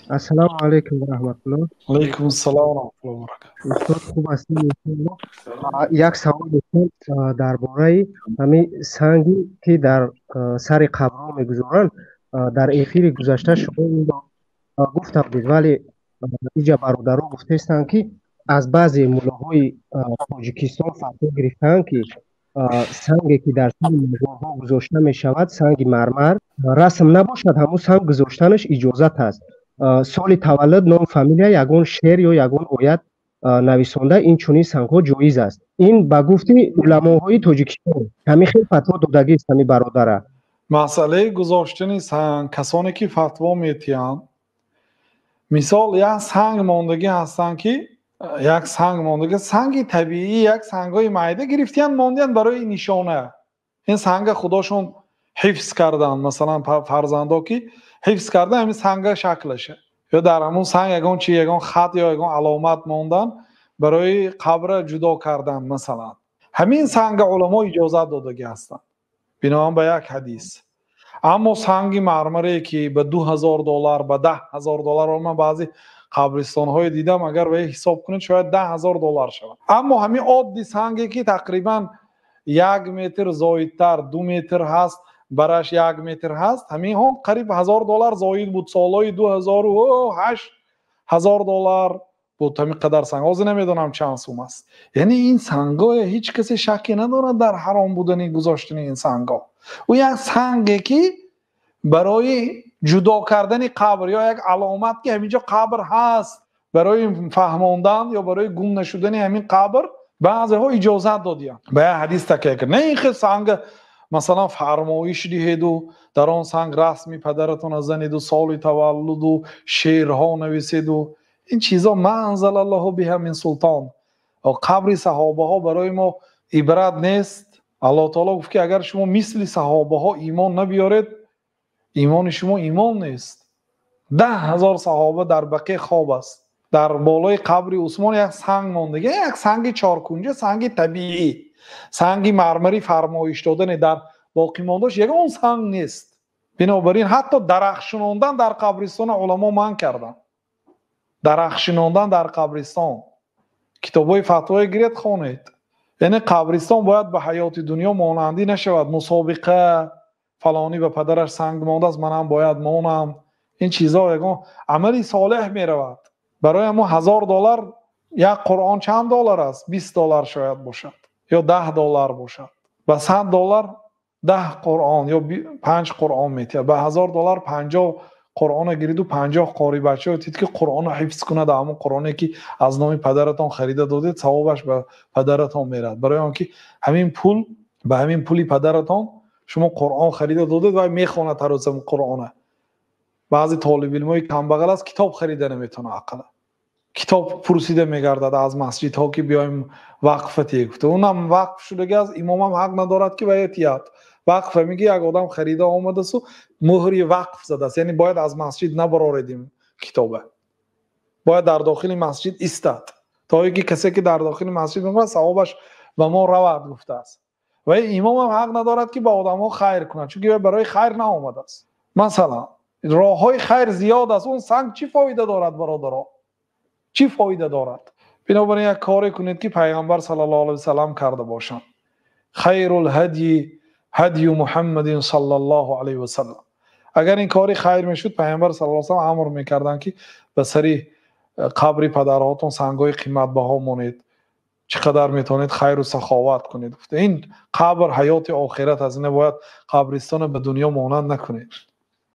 Ассалому алайкум ва раҳматуллоҳ. Алайкум ассалом ва раҳматуллоҳи ва баракатуҳ. Устод, хуб ҳастед? Як савол доштам дар бораи ҳамин санге, ки дар сари қабрҳо мегузоранд. Дар эфири гузашта шумо инро гуфта будед, вале инҷа бародаро гуфтаистанд, ки аз баъзе муллоҳои Тоҷикистон фатво гирифтаанд, ки санге, ки дар сари мазорҳо гузошта мешавад, санги мармар расм набошад, ҳамун санг гузоштанаш иҷозат аст. Соли таваллуд, ном, фамилия, ягон шеър ё ягон оят нависонда, ин чунин сангҳо ҷоиз аст. Ин ба гуфти уламоҳои Тоҷикистон ҳамин хел фатво додагист ҳамин бародара. Масъалаи гузоштани санг, касоне ки фатво метиҳанд, мисол, як санг мондагӣ ҳастанд, ки як санг мондагӣ, санги табиӣ, як сангҳои майда гирифтиянд, мондиянд барои нишона. Ин санга худошон ҳифз карданд, масалан, фарзандо ки ҳифз кардан ҳамин санга шаклаша, ё дар ҳамун санг ягон чи, ягон хат ё ягон аломат мондан барои қабра ҷудо кардан. Масалан, ҳамин санга уламо иҷозат додагӣ ҳастанд биноан ба як ҳадис. Аммо санги мармаре, ки ба 2000 доллар, ба 10 000 доллар, ман баъзе қабристонҳое дидам, агар ба ҳисоб кунед, шояд 10 000 доллар шавад. Аммо ҳамин оддӣ санге, ки тақрибан 1 метр зоидтар, 2 метр ҳаст, бараш 1 метр ҳаст, ҳаминҳо қариб 1000 доллар зоид буд. Солҳои 2008 1000 доллар буд ҳамин қадар санг. Ҳозир намедонам чанд сум аст. Яъне ин сангое ҳеҷ касе шакке надорад дар ҳаром будани гузоштани ин сангҳо. Ӯ як санге, ки барои ҷудо кардани қабр ё як аломат, ки ҳаминҷо қабр ҳаст, барои фаҳмондан ё барои гум нашудани ҳамин қабр баъзеҳо иҷозат додиянд, ба як ҳадис такя кард. Не ин хел санга, масалан, фармоиш диҳеду дар он санг расми падаратона занеду, соли таваллуду шеърҳо нависеду, ин чизо ма анзалаллоҳу биҳа мин султон. Қабри саҳобаҳо барои мо ибрат нест. Аллоҳ таоло гуфт, ки агар шумо мисли саҳобаҳо имон набиёред, имони шумо имон нест. 10 000 саҳоба дар Бақе хоб аст. Дар болои қабри Усмон як санг мондага, як санги чоркунҷа, санги табиӣ, санги мармарӣ фармоиш додане, дар боқимондааш ягон санг нест. Бинобар ин ҳатто дарахт шинондан дар қабристона уламо манъ карданд. Дарахт шинондан дар қабристон, китобҳои фатвое гиред, хонед. Яъне қабристон бояд ба ҳаёти дунё монандӣ нашавад. Мусобиқа, фалонӣ ба падараш санг мондааст, манам бояд монам, ин чизҳо ягон амали солеҳ меравад. Барои ҳамон 1000 доллар, як Қуръон чанд доллар аст? 20 доллар шояд бошад ё 10 доллар бошад. Ба 100 доллар 10 Қуръон ё панҷ Қуръон метиҳад. Ба 1000 доллар 50 Қуръона гириду 50 қори бачаҳо тид, ки Қуръонро ҳифз кунад. Ҳамон Қуръоне, ки аз номи падаратон харида додед, савобаш ба падаратон меравад, барои он ки ҳамин пул, ба ҳамин пули падаратон шумо Қуръон харида додед ва мехонад ҳар рӯз ҳамин Қуръона. Баъзе толибилмҳои камбағал аст, китоб харида наметавонад, ақала китоб пурсида мегардад аз масҷидҳо, ки биёем вақфа тие гуфта. Унам вақф шудаги аст, имомам ҳақ надорад, ки вая тият. Вақфа меги, як одам харида омадасу муҳри вақф задааст. Яъне бояд аз масҷид набароредим китоба, бояд дар дохили масҷид истад, то ин ки касе, ки дар дохили масҷид мемонад, савобаш ба мо равад гуфтааст. Ва имомам ҳақ надорад, ки ба одамҳо хайр кунад, чунки барои хайр наомадааст. Масалан, роҳҳои хайр зиёд аст. Он санг чӣ фоида дорад, бародаро, чӣ фоида дорад? Бинобар ин як коре кунед, ки Пайғамбар саллаллоҳу алайҳи васаллам карда бошанд. Хайрул ҳадйи ҳадйу Муҳаммадин саллаллоҳу алайҳи васаллам. Агар ин кори хайр мешуд, Пайғамбар саллаллоҳу алайҳи васаллам амр мекарданд, ки ба сари қабри падарҳотон сангҳои қиматбаҳо монед, чӣ қадар метавонед хайру саховат кунед гуфта. Ин қабр ҳаёти охират аст, ина бояд қабристона ба дунё монанд накунед.